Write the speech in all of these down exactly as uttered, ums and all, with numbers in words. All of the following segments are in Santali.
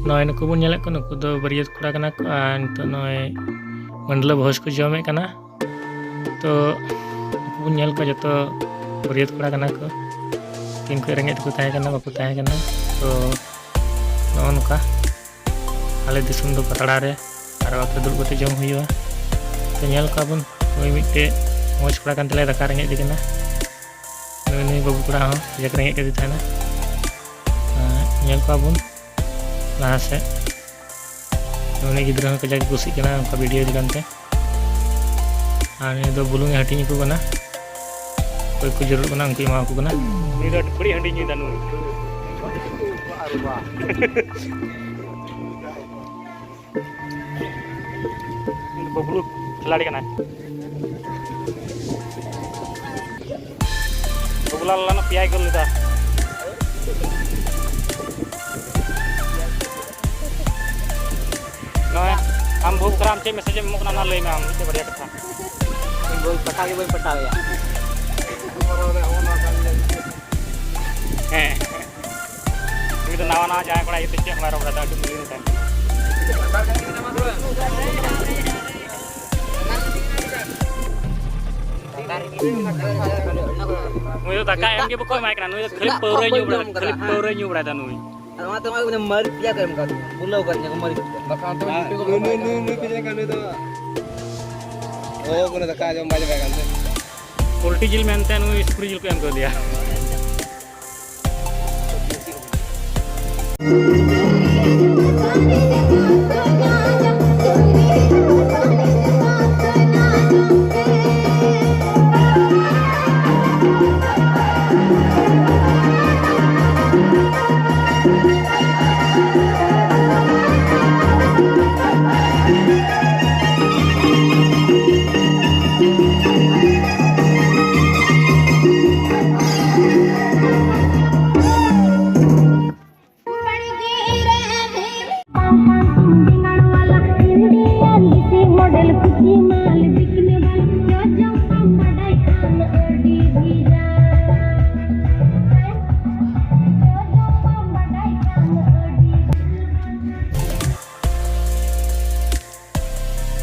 ᱱᱚᱜᱼᱚᱭ ᱱᱩᱠᱩ ᱵᱚᱱ ᱧᱮᱞᱮᱫ ᱠᱚ, ᱱᱩᱠᱩ ᱫᱚ ᱵᱟᱹᱨᱭᱟᱹᱛ ᱠᱚᱲᱟ ᱠᱟᱱᱟ ᱠᱚ, ᱟᱨ ᱱᱤᱛᱚᱜ ᱱᱚᱜᱼᱚᱭ ᱢᱟᱹᱰᱞᱟᱹ ᱵᱷᱚᱡᱽ ᱠᱚ ᱡᱚᱢᱮᱫ ᱠᱟᱱᱟ᱾ ᱛᱚ ᱱᱩᱠᱩ ᱵᱚᱱ ᱧᱮᱞ ᱠᱚᱣᱟ, ᱡᱚᱛᱚ ᱵᱟᱹᱨᱭᱟᱹᱛ ᱠᱚᱲᱟ ᱠᱟᱱᱟ ᱠᱚ᱾ ᱛᱤᱱ ᱠᱷᱚᱱ ᱨᱮᱸᱜᱮᱡ ᱛᱮᱠᱚ ᱛᱟᱦᱮᱸ ᱠᱟᱱᱟ, ᱵᱟᱠᱚ ᱛᱟᱦᱮᱸ ᱠᱟᱱᱟ᱾ ᱛᱚ ᱱᱚᱜᱼᱚ ᱱᱚᱝᱠᱟ ᱟᱞᱮ ᱫᱤᱥᱚᱢ ᱫᱚ ᱯᱟᱛᱲᱟ ᱨᱮ, ᱟᱨ ᱚᱛ ᱨᱮ ᱫᱩᱲᱩᱵ ᱠᱟᱛᱮ ᱡᱚᱢ ᱦᱩᱭᱩᱜᱼᱟ᱾ ᱛᱚ ᱧᱮᱞ ᱠᱚᱣᱟ ᱵᱚᱱ, ᱱᱩᱭ ᱢᱤᱫᱴᱮᱡ ᱢᱚᱡᱽ ᱠᱚᱲᱟ ᱠᱟᱱ ᱛᱟᱞᱮᱭᱟ, ᱫᱟᱠᱟ ᱨᱮᱸᱜᱮᱡ ᱮᱫᱮ ᱠᱟᱱᱟ᱾ ᱱᱩᱭ, ᱱᱩᱭ ᱵᱟᱹᱵᱩ ᱠᱚᱲᱟ ᱦᱚᱸ ᱠᱟᱡᱟᱠ ᱨᱮᱸᱜᱮᱡ ᱠᱟᱫᱮ ᱛᱟᱦᱮᱱᱟ᱾ ᱟᱨ ᱧᱮᱞ ᱠᱚᱣᱟ ᱵᱚᱱ ᱞᱟᱦᱟ ᱥᱮᱫ᱾ ᱩᱱᱤ ᱜᱤᱫᱽᱨᱟᱹ ᱦᱚᱸ ᱠᱟᱡᱟᱠ ᱮ ᱠᱩᱥᱤᱜ ᱠᱟᱱᱟ ᱚᱱᱠᱟ ᱵᱷᱤᱰᱤᱭᱳ ᱤᱫᱤ ᱠᱟᱱᱛᱮ᱾ ᱟᱨ ᱱᱩᱭ ᱫᱚ ᱵᱩᱞᱩᱝ ᱮ ᱦᱟᱹᱴᱤᱧ ᱟᱠᱚ ᱠᱟᱱᱟ, ᱚᱠᱚᱭ ᱠᱚ ᱡᱟᱹᱨᱩᱲ ᱠᱟᱱᱟ ᱩᱱᱠᱩ ᱮᱢᱟ ᱠᱚ ᱠᱟᱱᱟ᱾ ᱩᱱᱤ ᱫᱚ ᱟᱹᱰᱤ ᱵᱟᱹᱲᱤᱡ ᱦᱟᱺᱰᱤ ᱧᱩᱭᱫᱟ ᱱᱩᱭ᱾ ᱩᱱᱤ ᱫᱚ ᱵᱟᱹᱵᱞᱩ ᱠᱷᱤᱞᱟᱲᱤ ᱠᱟᱱᱟᱭ᱾ ᱵᱟᱹᱵᱞᱩ ᱞᱟᱞ ᱯᱮᱭᱟᱭ ᱜᱳᱞ ᱞᱮᱫᱟ᱾ ᱱᱚᱜᱼᱚᱭ ᱟᱢ ᱵᱟᱹᱵᱩ ᱠᱟᱱᱟᱢ, ᱪᱮᱫ ᱢᱮᱥᱮᱡᱽ ᱮᱢ ᱮᱢᱚᱜ ᱠᱟᱱᱟ, ᱚᱱᱟ ᱞᱟᱹᱭ ᱢᱮ ᱟᱢ ᱢᱤᱫᱴᱮᱡ ᱵᱟᱨᱭᱟ ᱠᱟᱛᱷᱟ᱾ ᱵᱟᱹᱧ ᱯᱟᱴᱷᱟᱣ ᱜᱮ ᱵᱟᱹᱧ ᱯᱟᱴᱷᱟᱣᱮᱭᱟ᱾ ᱦᱮᱸ, ᱩᱱᱤ ᱫᱚ ᱱᱟᱣᱟ ᱱᱟᱣᱟ ᱡᱟᱦᱟᱸᱭ ᱠᱚᱲᱟ ᱤᱭᱟᱹᱛᱮ ᱪᱮᱫ ᱦᱚᱸ ᱵᱟᱭ ᱨᱚᱲ ᱵᱟᱲᱟᱭᱮᱫᱟ, ᱟᱹᱰᱤ ᱢᱤᱞᱤᱭᱚᱱ ᱛᱟᱭᱚᱢ᱾ ᱱᱩᱭ ᱫᱚ ᱫᱟᱠᱟ ᱮᱢ ᱜᱮ ᱵᱟᱠᱚ ᱮᱢᱟᱭ ᱠᱟᱱᱟ, ᱱᱩᱭ ᱫᱚ ᱠᱷᱟᱹᱞᱤ ᱯᱟᱹᱣᱨᱟᱹᱭ ᱧᱩ ᱵᱟᱲᱟᱭ, ᱠᱷᱟᱹᱞᱤ ᱯᱟᱹᱣᱨᱟᱹᱭ ᱧᱩ ᱵᱟᱲᱟᱭᱮᱫᱟ ᱱᱩᱭ᱾ ᱟᱨ ᱚᱱᱟᱛᱮ ᱚᱱᱟ ᱢᱟᱹᱨᱤᱪ ᱯᱮᱭᱟ ᱠᱚ ᱮᱢ ᱠᱟᱣᱫᱤᱧᱟ, ᱵᱩᱞᱟᱹᱣ ᱠᱟᱫᱤᱧᱟ ᱠᱚ ᱢᱟᱹᱨᱤᱪ ᱯᱮᱭᱟ᱾ ᱫᱟᱠᱟ ᱩᱛᱩ ᱵᱟᱝ ᱡᱩᱴᱤ ᱠᱚ ᱱᱩᱭ, ᱱᱩᱭ, ᱱᱩᱭ, ᱱᱩᱭ ᱯᱤᱡᱽᱨᱟ ᱠᱟᱱ ᱱᱩᱭ ᱫᱚ᱾ ᱚ, ᱵᱚᱞᱮ ᱫᱟᱠᱟ ᱡᱚᱢ ᱵᱟᱭ ᱡᱚᱢ ᱠᱟᱱ ᱛᱮ᱾ ᱯᱳᱞᱴᱤ ᱡᱤᱞ ᱢᱮᱱᱛᱮ ᱱᱩᱭ ᱥᱩᱠᱨᱤ ᱡᱤᱞ ᱠᱚ ᱮᱢ ᱠᱟᱣᱫᱮᱭᱟ᱾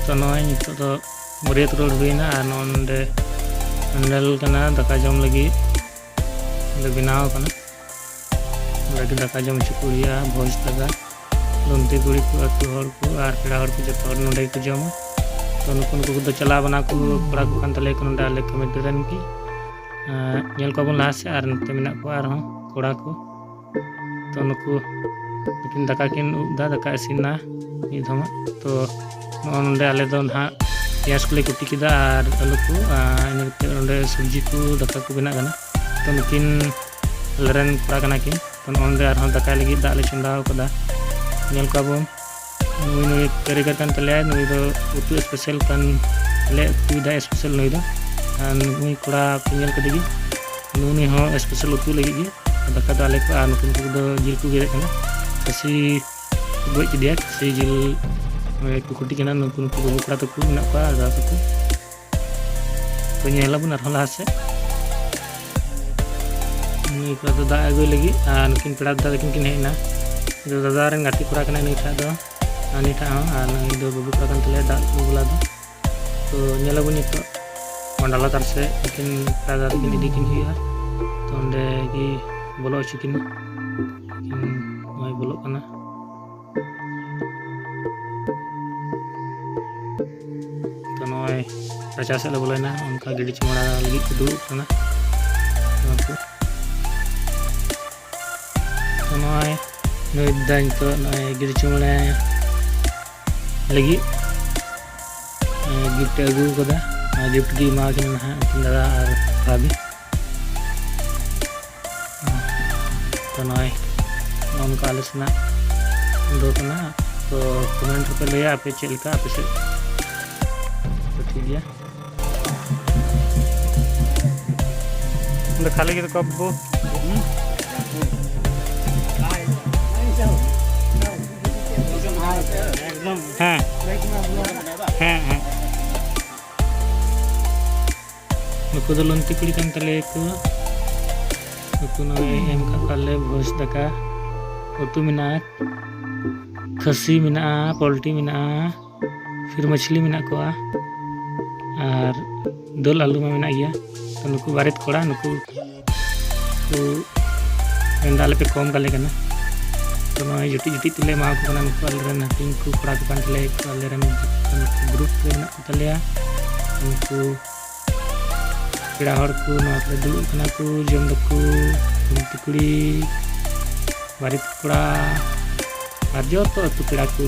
ᱛᱚ, ᱱᱚᱜᱼᱚᱭ ᱱᱤᱛᱚᱜ ᱫᱚ ᱵᱟᱹᱨᱭᱟᱹᱛ ᱨᱩᱣᱟᱹᱲ ᱦᱩᱭᱱᱟ ᱟᱨ ᱱᱚᱜᱼᱚ ᱱᱚᱰᱮ ᱯᱮᱱᱰᱮᱞ ᱠᱟᱱᱟ ᱫᱟᱠᱟ ᱡᱚᱢ ᱞᱟᱹᱜᱤᱫ, ᱱᱚᱰᱮ ᱵᱮᱱᱟᱣ ᱠᱟᱱᱟ᱾ ᱱᱚᱰᱮ ᱜᱮ ᱫᱟᱠᱟ ᱡᱚᱢ ᱦᱚᱪᱚ ᱠᱚ ᱦᱩᱭᱩᱜᱼᱟ, ᱵᱷᱚᱡᱽ ᱫᱟᱠᱟ᱾ ᱞᱩᱱᱛᱤ ᱠᱩᱲᱤ ᱠᱚ, ᱟᱹᱛᱩ ᱦᱚᱲ ᱠᱚ ᱟᱨ ᱯᱮᱲᱟ ᱦᱚᱲ ᱠᱚ ᱡᱚᱛᱚ ᱦᱚᱲ ᱱᱚᱰᱮ ᱜᱮᱠᱚ ᱡᱚᱢᱟ᱾ ᱛᱚ, ᱱᱩᱠᱩ, ᱱᱩᱠᱩ ᱠᱚᱫᱚ ᱪᱟᱞᱟᱣ ᱵᱟᱱᱟ ᱠᱚ ᱠᱚᱲᱟ ᱠᱚ ᱠᱟᱱ ᱛᱟᱞᱮᱭᱟ ᱠᱚ ᱱᱚᱰᱮ ᱟᱞᱮ ᱠᱚᱢᱤᱴᱤ ᱨᱮᱱ ᱜᱮ᱾ ᱟᱨ ᱧᱮᱞ ᱠᱚᱣᱟ ᱵᱚᱱ ᱞᱟᱦᱟ ᱥᱮᱫ, ᱟᱨ ᱱᱚᱛᱮ ᱢᱮᱱᱟᱜ ᱠᱚᱣᱟ ᱟᱨᱦᱚᱸ ᱠᱚᱲᱟ ᱠᱚ᱾ ᱛᱚ, ᱱᱩᱠᱩ ᱱᱩᱠᱤᱱ ᱫᱟᱠᱟ ᱠᱤᱱ ᱩᱵ ᱫᱟ, ᱫᱟᱠᱟ ᱤᱥᱤᱱ ᱱᱟ ᱢᱤᱫ ᱫᱷᱟᱣ ᱢᱟ᱾ ᱛᱚ, ᱱᱚᱜᱼᱚ ᱱᱚᱰᱮ ᱟᱞᱮ ᱫᱚ ᱱᱟᱦᱟᱜ ᱯᱮᱸᱭᱟᱡᱽ ᱠᱚᱞᱮ ᱠᱩᱴᱤ ᱠᱮᱫᱟ ᱟᱨ ᱟᱹᱞᱩ ᱠᱚ, ᱟᱨ ᱤᱱᱟᱹ ᱠᱟᱛᱮ ᱱᱚᱰᱮ ᱥᱚᱵᱽᱡᱤ ᱠᱚ, ᱫᱟᱠᱟ ᱠᱚ ᱵᱮᱱᱟᱜ ᱠᱟᱱᱟ᱾ ᱛᱚ, ᱱᱩᱠᱤᱱ ᱟᱞᱮ ᱨᱮᱱ ᱠᱚᱲᱟ ᱠᱟᱱᱟ ᱠᱤᱱ᱾ ᱛᱚ, ᱱᱚᱜᱼᱚ ᱱᱚᱰᱮ ᱟᱨᱦᱚᱸ ᱫᱟᱠᱟᱭ ᱞᱟᱹᱜᱤᱫ ᱫᱟᱜ ᱞᱮ ᱪᱚᱸᱫᱟ ᱟᱠᱟᱫᱟ, ᱧᱮᱞ ᱠᱚᱣᱟ ᱵᱚᱱ᱾ ᱱᱩᱭ, ᱱᱩᱭ ᱠᱟᱹᱨᱤᱜᱚᱨ ᱠᱟᱱ ᱛᱟᱞᱮᱭᱟᱭ, ᱱᱩᱭ ᱫᱚ ᱩᱛᱩ special ᱠᱟᱱ ᱛᱟᱞᱮᱭᱟ, ᱩᱛᱩᱭᱮᱫᱟᱭ special ᱱᱩᱭ ᱫᱚ᱾ ᱟᱨ ᱱᱩᱭ ᱠᱚᱲᱟ ᱯᱮ ᱧᱮᱞ ᱠᱮᱫᱮ ᱜᱮ, ᱱᱩᱭ ᱦᱚᱸ special ᱩᱛᱩ ᱞᱟᱹᱜᱤᱫ ᱜᱮ᱾ ᱫᱟᱠᱟ ᱫᱚ ᱟᱞᱮ ᱠᱚ, ᱟᱨ ᱱᱩᱠᱩ, ᱱᱩᱠᱩ ᱫᱚ ᱡᱤᱞ ᱠᱚ ᱜᱮᱫᱮᱫ ᱠᱟᱱᱟ᱾ ᱠᱷᱟᱹᱥᱤ ᱠᱚ ᱜᱚᱡ ᱠᱮᱫᱮᱭᱟ, ᱠᱷᱟᱹᱥᱤ ᱡᱤᱞ, ᱮ, ᱠᱚ ᱠᱩᱴᱤ ᱠᱟᱱᱟ᱾ ᱱᱩᱠᱩ, ᱱᱩᱠᱩ ᱵᱟᱹᱵᱩ ᱠᱚᱲᱟ ᱛᱟᱠᱚ ᱢᱮᱱᱟᱜ ᱠᱚᱣᱟ, ᱫᱟᱫᱟ ᱛᱟᱠᱚ᱾ ᱛᱚ, ᱧᱮᱞ ᱟᱵᱚᱱ ᱟᱨᱦᱚᱸ ᱞᱟᱦᱟ ᱥᱮᱫ᱾ ᱱᱩᱭ ᱠᱚᱲᱟ ᱫᱚ ᱫᱟᱜ ᱟᱹᱜᱩᱭ ᱞᱟᱹᱜᱤᱫ, ᱟᱨ ᱱᱩᱠᱤᱱ ᱯᱮᱲᱟ ᱫᱟᱫᱟ ᱛᱟᱹᱠᱤᱱ ᱠᱤᱱ ᱦᱮᱡ ᱮᱱᱟ᱾ ᱱᱩᱭ ᱫᱚ ᱫᱟᱫᱟ ᱨᱮᱱ ᱜᱟᱛᱮ ᱠᱚᱲᱟ ᱠᱟᱱᱟᱭ ᱱᱩᱭ ᱴᱟᱜ ᱫᱚ, ᱟᱨ ᱱᱩᱭ ᱴᱟᱜ ᱦᱚᱸ, ᱟᱨ ᱱᱩᱭ ᱫᱚ ᱵᱟᱹᱵᱩ ᱠᱚᱲᱟ ᱠᱟᱱ ᱛᱟᱞᱮᱭᱟ ᱫᱟᱜ ᱟᱹᱜᱩ ᱵᱟᱞᱟ ᱫᱚ᱾ ᱛᱚ, ᱧᱮᱞ ᱟᱵᱚᱱ ᱱᱤᱛᱚᱜ᱾ ᱢᱟᱰᱟ ᱞᱟᱛᱟᱨ ᱥᱮᱫ ᱩᱱᱠᱤᱱ ᱯᱮᱲᱟ ᱫᱟᱫᱟ ᱛᱟᱹᱠᱤᱱ ᱤᱫᱤ ᱠᱤᱱ ᱦᱩᱭᱩᱜᱼᱟ᱾ ᱛᱚ ᱚᱸᱰᱮ ᱜᱮ ᱵᱚᱞᱚ ᱦᱚᱪᱚ ᱠᱤᱱᱟ᱾ ᱠᱤᱱ ᱱᱚᱜᱼᱚᱭ ᱵᱚᱞᱚᱜ ᱠᱟᱱᱟ᱾ ᱛᱚ ᱱᱚᱜᱼᱚᱭ ᱨᱟᱪᱟ ᱥᱮᱫ ᱞᱮ ᱵᱚᱞᱚᱭᱮᱱᱟ, ᱚᱱᱠᱟ ᱜᱤᱰᱤ ᱪᱩᱢᱟᱹᱲᱟ ᱞᱟᱹᱜᱤᱫ ᱠᱚ ᱫᱩᱲᱩᱵ ᱠᱟᱱᱟ᱾ ᱱᱚᱣᱟ ᱠᱚ᱾ ᱛᱚ ᱱᱚᱜᱼᱚᱭ ᱱᱩᱭ ᱫᱟᱫᱟ ᱱᱤᱛᱚᱜ ᱱᱚᱜᱼᱚᱭ ᱜᱤᱰᱤ ᱪᱩᱢᱟᱹᱲᱟ ᱞᱟᱹᱜᱤᱫ, ᱮ, ᱜᱤᱯᱷᱴ ᱮ ᱟᱹᱜᱩ ᱟᱠᱟᱫᱟ᱾ ᱟᱨ ᱜᱤᱯᱷᱴ ᱜᱮ ᱮᱢᱟ ᱠᱤᱱᱟ ᱱᱟᱦᱟᱜ ᱩᱱᱠᱤᱱ ᱫᱟᱫᱟ ᱟᱨ ᱵᱷᱟᱵᱤ᱾ ᱛᱚ ᱱᱚᱜᱼᱚᱭ ᱱᱚᱜᱼᱚ ᱱᱚᱝᱠᱟ ᱟᱞᱮ ᱥᱮᱱᱟᱜ ᱫᱚ ᱠᱟᱱᱟ᱾ ᱛᱚ ᱠᱚᱢᱮᱱᱴ ᱨᱮᱯᱮ ᱞᱟᱹᱭᱟ ᱟᱯᱮ ᱪᱮᱫ ᱞᱮᱠᱟ ᱟᱯᱮ ᱥᱮᱫ᱾ ᱛᱚ ᱴᱷᱤᱠ ᱜᱮᱭᱟ᱾ ᱚᱸᱰᱮ ᱠᱷᱟᱹᱞᱤ ᱜᱮ ᱠᱚᱯ ᱵᱚ᱾ ᱦᱮᱸ᱾ ᱦᱮᱸ, ᱦᱮᱸ᱾ ᱱᱩᱠᱩ ᱫᱚ ᱞᱩᱱᱛᱤ ᱠᱩᱲᱤ ᱠᱟᱱ ᱛᱟᱞᱮᱭᱟ ᱠᱚ᱾ ᱱᱩᱠᱩ ᱱᱚᱜᱼᱚᱭ ᱮᱢ ᱠᱟᱜ ᱠᱚᱣᱟᱞᱮ ᱵᱷᱚᱡᱽ ᱫᱟᱠᱟ, ᱩᱛᱩ ᱢᱮᱱᱟᱜᱼᱟ, ᱠᱷᱟᱹᱥᱤ ᱢᱮᱱᱟᱜᱼᱟ, ᱯᱳᱞᱴᱤ ᱢᱮᱱᱟᱜᱼᱟ, ᱯᱷᱤᱨ ᱢᱟᱪᱷᱞᱤ ᱢᱮᱱᱟᱜ ᱠᱚᱣᱟ, ᱟᱨ ᱫᱟᱹᱞ ᱟᱹᱞᱩ ᱢᱟ ᱢᱮᱱᱟᱜ ᱜᱮᱭᱟ᱾ ᱛᱚ ᱱᱩᱠᱩ ᱵᱟᱨᱮᱛ ᱠᱚᱲᱟ ᱱᱩᱠᱩ ᱠᱚ ᱢᱮᱱᱫᱟ ᱟᱞᱮ ᱯᱮ ᱠᱚᱢ ᱠᱟᱞᱮ ᱠᱟᱱᱟ᱾ ᱛᱚ ᱱᱚᱜᱼᱚᱭ ᱡᱩᱴᱤᱡ ᱡᱩᱴᱤᱡ ᱛᱮᱞᱮ ᱮᱢᱟ ᱠᱚ ᱠᱟᱱᱟ᱾ ᱱᱩᱠᱩ ᱟᱞᱮᱨᱮᱱ ᱦᱟᱹᱴᱤᱧ ᱠᱚ ᱠᱚᱲᱟ ᱠᱚ ᱠᱟᱱ ᱛᱟᱞᱮᱭᱟ, ᱟᱞᱮᱨᱮᱱ ᱜᱨᱩᱯ ᱨᱮ ᱢᱮᱱᱟᱜ ᱠᱚ ᱛᱟᱞᱮᱭᱟ᱾ ᱩᱱᱠᱩ ᱯᱮᱲᱟ ᱦᱚᱲ ᱠᱚ ᱱᱚᱣᱟ ᱠᱚᱨᱮ ᱫᱩᱲᱩᱵ ᱠᱟᱱᱟ ᱠᱚ, ᱡᱚᱢ ᱫᱟᱠᱚ, ᱞᱩᱱᱛᱤ ᱠᱩᱲᱤ, ᱵᱟᱨᱮᱛ ᱠᱚᱲᱟ ᱟᱨ ᱡᱚᱛᱚ ᱟᱹᱛᱩ ᱯᱮᱲᱟ ᱠᱚ᱾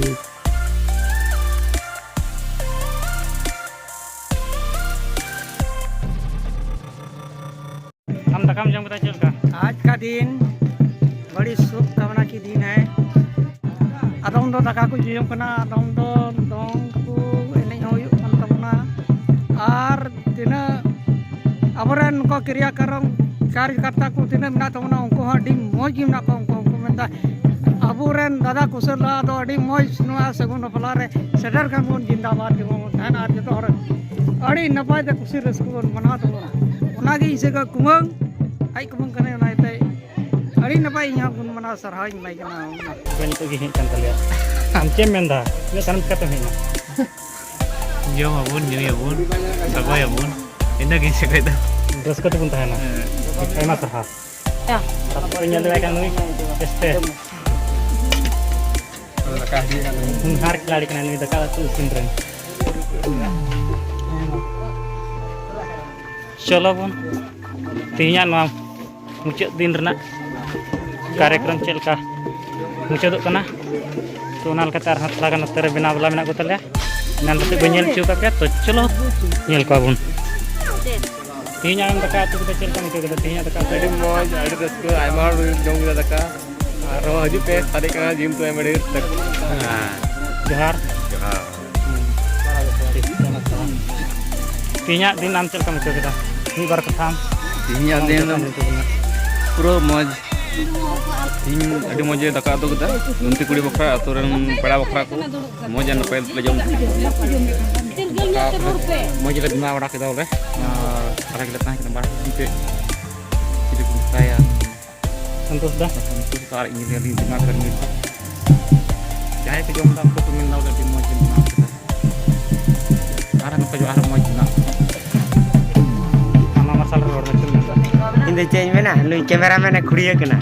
ᱟᱢ ᱫᱟᱠᱟᱢ ᱡᱚᱢ ᱠᱮᱫᱟ ᱪᱮᱫ ᱞᱮᱠᱟ? आज का दिन बड़ी शुभकामना की दिन है। ᱟᱫᱚᱢ ᱫᱚ ᱫᱟᱠᱟ ᱠᱚ ᱡᱚᱢ ᱠᱟᱱᱟ, ᱟᱫᱚᱢ ᱫᱚ ᱫᱚᱝ ᱠᱚ ᱮᱱᱮᱡ ᱦᱚᱸ ᱦᱩᱭᱩᱜ ᱠᱟᱱ ᱛᱟᱵᱚᱱᱟ᱾ ᱟᱨ ᱛᱤᱱᱟᱹᱜ ᱟᱵᱚᱨᱮᱱ ᱱᱩᱠᱩ ᱠᱨᱤᱭᱟᱠᱟᱨᱚᱱ ᱠᱟᱨᱭᱚᱠᱟᱨᱛᱟ ᱠᱚ ᱛᱤᱱᱟᱹᱜ ᱢᱮᱱᱟᱜ ᱛᱟᱵᱚᱱᱟ, ᱩᱱᱠᱩ ᱦᱚᱸ ᱟᱹᱰᱤ ᱢᱚᱡᱽ ᱜᱮ ᱢᱮᱱᱟᱜ ᱠᱚᱣᱟ᱾ ᱩᱱᱠᱩ ᱦᱚᱸᱠᱚ ᱢᱮᱱᱫᱟ ᱟᱵᱚᱨᱮᱱ ᱫᱟᱫᱟ ᱠᱩᱥᱟᱹᱞ ᱫᱚ ᱟᱹᱰᱤ ᱢᱚᱡᱽ ᱱᱚᱣᱟ ᱥᱟᱹᱜᱩᱱ ᱵᱟᱯᱞᱟ ᱨᱮ ᱥᱮᱴᱮᱨ ᱠᱟᱱ ᱵᱚᱱ ᱡᱤᱱᱫᱟᱵᱟᱫ ᱜᱮᱵᱚᱱ ᱛᱟᱦᱮᱱᱟ ᱟᱨ ᱡᱚᱛᱚ ᱦᱚᱲ ᱟᱹᱰᱤ ᱱᱟᱯᱟᱭ ᱛᱮ ᱠᱩᱥᱤ ᱨᱟᱹᱥᱠᱟᱹ ᱵᱚᱱ ᱢᱟᱱᱟᱣ ᱛᱟᱵᱚᱱᱟ᱾ ᱚᱱᱟᱜᱮ ᱤᱧ ᱥᱮᱫ ᱠᱷᱚᱱ ᱠᱩᱢᱟᱹᱝ ᱟᱡ ᱠᱩᱢᱟᱹᱝ ᱠᱟᱱᱟᱭ, ᱚᱱᱟ ᱤᱭᱟᱹᱛᱮ ᱟᱹᱰᱤ ᱱᱟᱯᱟᱭ ᱤᱧ ᱦᱚᱸ ᱜᱩᱱ ᱢᱟᱱᱟᱣ ᱥᱟᱨᱦᱟᱣ ᱤᱧ ᱮᱢᱟᱭ ᱠᱟᱱᱟ᱾ ᱱᱤᱛᱚᱜ ᱜᱮ ᱦᱮᱡ ᱠᱟᱱ ᱛᱟᱞᱮᱭᱟ᱾ ᱟᱢ ᱪᱮᱫ ᱮᱢ ᱢᱮᱱᱫᱟ? ᱩᱱᱟᱹᱜ ᱛᱟᱭᱱᱚᱢ ᱪᱤᱠᱟᱹᱛᱮᱢ ᱦᱮᱡ ᱮᱱᱟ? ᱡᱚᱢ ᱟᱵᱚᱱ, ᱧᱩᱭᱟᱵᱚᱱ, ᱥᱚᱜᱚᱭᱟᱵᱚᱱ᱾ ᱤᱱᱟᱹᱜᱤᱧ ᱥᱮᱴᱮᱨ ᱫᱟ᱾ ᱨᱟᱹᱥᱠᱟᱹ ᱛᱮᱵᱚᱱ ᱛᱟᱦᱮᱱᱟ᱾ ᱟᱭᱢᱟ ᱥᱟᱨᱦᱟᱣ᱾ ᱛᱟᱨᱯᱚᱨᱮ ᱧᱮᱞ ᱫᱟᱲᱮᱭᱟᱜ ᱠᱟᱱ ᱱᱩᱭ ᱮᱥᱴᱮ ᱦᱩᱱᱦᱟᱨ ᱠᱷᱤᱞᱟᱲᱤ ᱠᱟᱱᱟᱭ ᱱᱩᱭ ᱫᱟᱠᱟ ᱩᱛᱩ ᱤᱥᱤᱱ ᱨᱮᱱ᱾ ᱪᱚᱞᱚ ᱵᱚᱱ ᱛᱮᱦᱮᱧᱟᱜ ᱱᱚᱣᱟ ᱢᱩᱪᱟᱹᱫ ᱫᱤᱱ ᱨᱮᱱᱟᱜ ᱠᱟᱨᱭᱚᱠᱨᱚᱢ ᱪᱮᱫ ᱞᱮᱠᱟ ᱢᱩᱪᱟᱹᱫᱚᱜ ᱠᱟᱱᱟ᱾ ᱛᱚ ᱚᱱᱟ ᱞᱮᱠᱟᱛᱮ ᱟᱨᱦᱚᱸ ᱛᱷᱚᱲᱟ ᱜᱟᱱ ᱱᱚᱛᱮ ᱨᱮ ᱵᱮᱱᱟᱣ ᱵᱟᱞᱟ ᱢᱮᱱᱟᱜ ᱠᱚ ᱛᱟᱞᱮᱭᱟ, ᱮᱱᱟᱱ ᱠᱟᱛᱮ ᱵᱟᱹᱧ ᱧᱮᱞ ᱦᱚᱪᱚ ᱟᱠᱟᱫ ᱯᱮᱭᱟ᱾ ᱛᱚ ᱪᱚᱞᱚ ᱧᱮᱞ ᱠᱚᱣᱟ ᱵᱚᱱ᱾ ᱛᱮᱦᱮᱧ ᱟᱢᱮᱢ ᱫᱟᱠᱟ ᱩᱛᱩ ᱠᱮᱫᱟ, ᱪᱮᱫ ᱞᱮᱠᱟᱢ ᱟᱹᱭᱠᱟᱹᱣ ᱠᱮᱫᱟ ᱛᱮᱦᱮᱧᱟᱜ ᱫᱟᱠᱟ ᱩᱛᱩ? ᱟᱹᱰᱤ ᱢᱚᱡᱽ, ᱟᱹᱰᱤ ᱨᱟᱹᱥᱠᱟᱹ, ᱟᱭᱢᱟ ᱦᱚᱲ ᱡᱚᱢ ᱠᱮᱫᱟ ᱫᱟᱠᱟ᱾ ᱟᱨᱦᱚᱸ ᱦᱤᱡᱩᱜ ᱯᱮ, ᱥᱟᱨᱮᱡ ᱠᱟᱱᱟ ᱡᱤᱞ ᱩᱛᱩ ᱟᱭᱢᱟ ᱰᱷᱮᱨ᱾ ᱡᱚᱦᱟᱨ᱾ ᱡᱚᱦᱟᱨ᱾ ᱛᱮᱦᱮᱧᱟᱜ ᱫᱤᱱ ᱟᱢ ᱪᱮᱫ ᱞᱮᱠᱟᱢ ᱟᱹᱭᱠᱟᱹᱣ ᱠᱮᱫᱟ? ᱢᱤᱫ ᱵᱟᱨ ᱠᱟᱛᱷᱟ ᱟᱢ᱾ ᱛᱮᱦᱮᱧᱟᱜ ᱫᱤᱱ ᱫᱚ ᱯᱩᱨᱟᱹ ᱢᱚᱡᱽ᱾ ᱛᱮᱦᱮᱧ ᱟᱹᱰᱤ ᱢᱚᱡᱽ ᱮ ᱫᱟᱠᱟ ᱩᱛᱩ ᱠᱮᱫᱟ᱾ ᱞᱩᱱᱛᱤ ᱠᱩᱲᱤ ᱵᱟᱠᱷᱨᱟ, ᱟᱹᱛᱩ ᱨᱮᱱ ᱯᱮᱲᱟ ᱵᱟᱠᱷᱨᱟ ᱠᱚ ᱢᱚᱡᱽ ᱟᱨ ᱱᱟᱯᱟᱭ ᱞᱮ ᱡᱚᱢ ᱠᱮᱫᱟ᱾ ᱫᱟᱠᱟ ᱢᱚᱡᱽ ᱞᱮ ᱵᱮᱱᱟᱣ ᱵᱟᱲᱟ ᱠᱮᱫᱟ ᱵᱚᱞᱮ᱾ ᱟᱨ ᱟᱞᱮ ᱜᱮᱞᱮ ᱛᱟᱦᱮᱸ ᱠᱟᱱᱟ ᱵᱟᱨ ᱦᱚᱲ ᱛᱮ᱾ ᱪᱤᱞᱤ ᱠᱚ ᱢᱮᱛᱟᱭᱟ? ᱥᱚᱱᱛᱳᱥ ᱫᱟ᱾ ᱥᱚᱱᱛᱳᱥ ᱫᱟ ᱟᱨ ᱤᱧ ᱜᱮ ᱟᱹᱞᱤᱧ ᱫᱤᱢᱟᱜᱽ ᱨᱮ ᱢᱤᱫ᱾ ᱡᱟᱦᱟᱸᱭ ᱠᱚ ᱡᱚᱢ ᱮᱫᱟ ᱩᱱᱠᱩ ᱠᱚ ᱢᱮᱱ ᱮᱫᱟ ᱵᱚᱞᱮ ᱟᱹᱰᱤ ᱢᱚᱡᱽ ᱮᱢ ᱵᱮᱱᱟᱣ ᱠᱮᱫᱟ᱾ ᱟᱨ ᱱᱚᱝᱠᱟ ᱡᱚ-, ᱟᱨ ᱢᱚᱡᱽ ᱢᱮᱱᱟᱜᱼᱟ᱾ ᱟᱢᱟᱜ ᱢᱟᱨᱥᱟᱞ ᱨᱮ ᱨᱚᱲ ᱢᱮ, ᱪᱮᱫ ᱮᱢ ᱢᱮᱱ ᱮᱫᱟ? ᱤᱧ ᱫᱚ ᱪᱮᱫ ᱤᱧ ᱢᱮᱱᱟ, ᱱᱩᱭ ᱠᱮᱢᱮᱨᱟ ᱢᱮᱱ ᱮ ᱠᱷᱩᱲᱭᱟᱹ ᱠᱟᱱᱟ᱾